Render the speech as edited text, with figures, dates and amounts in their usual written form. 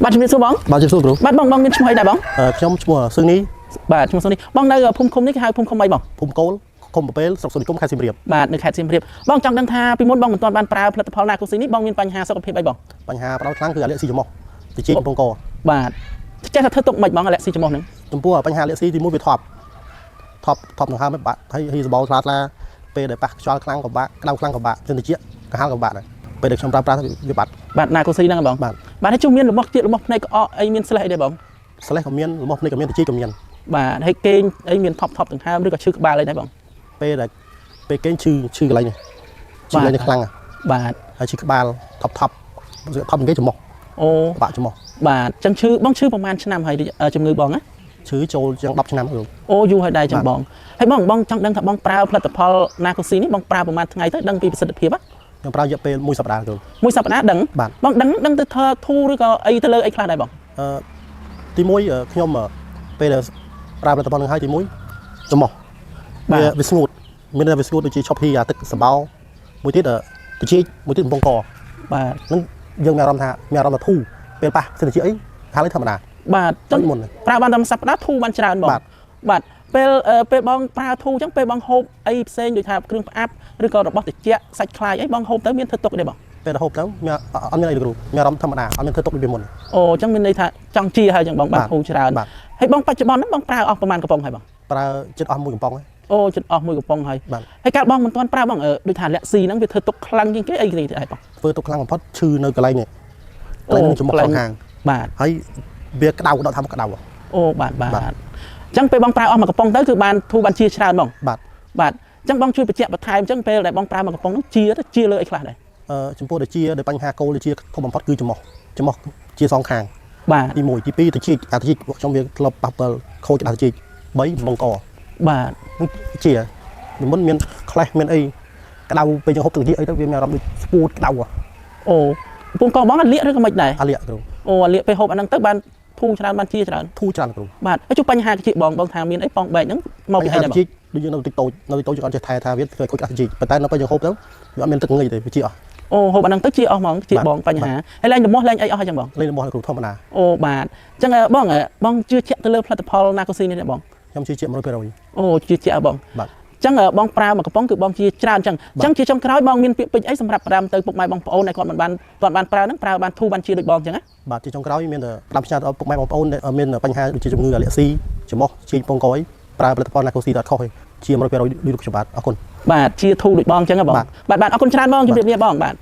បាទជំរាបសួរបង បាទជម្រាបសួរគ្រូ បាទបងបងមានឈ្មោះអីដែរបង ខ្ញុំឈ្មោះសឹងនេះ បាទឈ្មោះសុនេះបងនៅភូមិឃុំនេះគេហៅភូមិឃុំអីបង ភូមិកូលឃុំប្រពេលស្រុកសុនិគមខេត្តសៀមរាប បាទនៅខេត្តសៀមរាបបងចង់ដឹងថាពីមុនបងមិនទាន់បានប្រើផលិតផលណាកូស៊ីនេះបងមានបញ្ហាសុខភាពអីបង បញ្ហាផ្ដោតខ្លាំងគឺអាឡែស៊ីច្រមុះតិចកំពង់ក បាទចេះតែធ្វើទុកមិនបងអាឡែស៊ីច្រមុះហ្នឹង ចំពោះបញ្ហាអាឡែស៊ីទីមួយវាថប់ថប់ថប់ដង្ហើមមិនបាក់ហើយហើយសបោថ្លាថ្លាពេលដែលប៉ះខ្យល់ខ្លាំងក៏បាក់ក្តៅខ្លាំងក៏បាក់តិចកហាលក៏បាក់ដែរពេលដែលខ្ញុំប្រើប្រាស់វាបាត់ បាទណាកូស៊ីហ្នឹងបង បាទ បាទហើយជុំមានរបស់ទៀតរបស់ភ្នែកក្អកអីមានស្លេះអីដែរបង ស្លេះក៏មានរបស់ភ្នែកក៏មានតិចក៏មាន បាទហើយគេងអីមានថប់ថប់ដង្ហើមឬក៏ឈឺក្បាលអីដែរបង ពេលដែលពេលគេងឈឺឈឺកន្លែងនេះឈឺកន្លែងនេះខ្លាំង បាទ ហើយឈឺក្បាលថប់ថប់ថប់គេច្រមុះ អូ បាក់ច្រមុះ បាទចឹងឈឺបងឈឺប្រហែលឆ្នាំហើយជំងឺបងណា ឈឺចូលជាង10ឆ្នាំគ្រូ អូយូរហើយដែរចឹងបងហើយបងបងចង់ដឹងថាបងប្រើផលិតផលណាកូស៊ីនេះបងប្រើប្រហែលថ្ងៃទៅដឹងពីប្រសិទ្ធភាពហ៎ ខ្ញុំប្រើរយៈពេលមួយសប្តាហ៍គ្រូ មួយសប្តាហ៍ដឹង បាទ បងដឹងដឹងទៅធ្វើធូរឬក៏អីទៅលើអីខ្លះដែរបង អឺទីមួយខ្ញុំពេលដែលប្រើផលិតផលនឹងហើយទីមួយច្រមុះ បាទ វាវាស្ងួតមានតែវាស្ងួតដូចជាឈប់ហ៊ីអាទឹកសម្បោមួយទៀតត្រចៀកមួយទៀតកំពង់ក បាទ ហ្នឹងយើងមានអារម្មណ៍ថាមានអារម្មណ៍ថាធូរពេលប៉ះសិនត្រចៀកអីហាលីធម្មតា បាទចឹង ដូចមុន ប្រើបានតែមួយសប្តាហ៍ធូរបានច្រើនបង បាទ បាទពេលពេលបងប្រើធូរចឹងពេលបងហូបអីផ្សេងដូចថាគ្រឿងផ្អាប់ឬក៏របស់ត្រជាក់សាច់ខ្លាយអីបងហូបទៅមានធ្វើទុកទេបង ពេលដែលហូបទៅមានអត់មានអីទេគ្រូមានអារម្មណ៍ធម្មតាអត់មានធ្វើទុកដូចពីមុន អូចឹងមានន័យថាចង់ជាហើយចឹងបងបាន បាទ ធូរច្រើន បាទ ហើយបងបច្ចុប្បន្នហ្នឹងបងប្រើអស់ប្រហែលកំប៉ុងហើយបង ប្រើចិត្តអស់មួយកំប៉ុងហើយ អូចិត្តអស់មួយកំប៉ុងហើយ បាទ ហើយកាលបងមិនទាន់ប្រើបងដូចថាលាក់ស៊ីហ្នឹងវាធ្វើទុកខ្លាំងជាងគេអីគេទេហើយបង ធ្វើទុកខ្លាំងបំផុតឈឺនៅកន្លែងនេះកន្លែងនេះច្រមុះ កន្លែ សងខាង បាទ ហើយវាក្តៅដល់ថាមកក្តៅ អូបាទបាទ បាទ អញ្ចឹងពេលបងប្រើអស់មួយកំប៉ុងទៅគឺបានធូរបានជាច្រើនបង បាទ បាទអញ្ចឹងបងជួយបញ្ជាក់បន្ថែមអញ្ចឹងពេលដែលបងប្រើមួយកំប៉ុងហ្នឹងជាទៅជាលើអីខ្លះដែរ ចំពោះត្រចៀកដែលបញ្ហាគោលត្រចៀកធំបំផុតគឺច្រមុះច្រមុះជាសងខាង បាទ ទី1ទី2ត្រចៀកអាត្រចៀកពួកខ្ញុំវាធ្លាប់ប៉ះពាល់ខូចដល់ត្រចៀក3កំពង់ក បាទ នឹងជាពីមុនមានក្លេសមានអីក្តៅពេលយើងហូបទឹកត្រចៀកអីទៅវាមានអារម្មណ៍ដូចស្ពូតក្តៅហ៎ អូកំពុងកបងអាលៀកឬក៏មិនដែរ អាលៀកគ្រូ អូអាលៀកពេលហូបអាហ្នឹងទៅបានធូរច្រើនបានជាច្រើន ធូរច្រើនគ្រូ បាទហើយជួបបញ្ហាត្រចៀកបងបងថាមានអីបងបែកហ្នឹងមកពីអីដែរបង ត្រចៀកដូចយើងនៅតិចតូចនៅតិចតូចយើងអត់ចេះថែថាវាធ្វើឲ្យខូចក្តាស់ត្រចៀកប៉ុន្តែនៅពេលយើងហូបទៅវាអត់មានទឹកងើយទេវាជាអស់ អូហូបអាហ្នឹងទៅជាអស់ហ្មងជា បាទ បងបញ្ហាហើយឡើងរមាស់ឡើងអីអស់ហើយចឹងបង លេងរបស់គ្រូធម្មតា អូបាទអញ្ចឹងបងបងជឿជាក់ទៅលើផលិតផលណាកូស៊ីនេះទេបង ខ្ញុំជឿជាក់100% អូជឿជាក់ហ៎បង បាទ អញ្ចឹងបងប្រើមួយកំប៉ុងគឺបងជាច្រើនអញ្ចឹងអញ្ចឹងជាចុងក្រោយបងមានពាក្យពេចន៍អីសម្រាប់ផ្ដាំទៅពុកម៉ែបងប្អូនដែលគាត់មិនបានគាត់បានប្រើហ្នឹងប្រើបានធូរបានជាដូចបងអញ្ចឹងណា បាទជាចុងក្រោយមានតែផ្ដាំផ្ញើដល់ពុកម៉ែបងប្អូនដែលមានបញ្ហាដូចជាជំងឺអាឡែស៊ីច្រមុះជាពងកអីប្រើផលិតផលណាកូស៊ីដល់ខុសទេជា100%ដូចរូបខ្ញុំបាទអរគុណ បាទជាធូរដូចបងអញ្ចឹងហ៎បង បាទ បាទបាទអរគុណច្រើនបងជម្រាបលាបងបាទ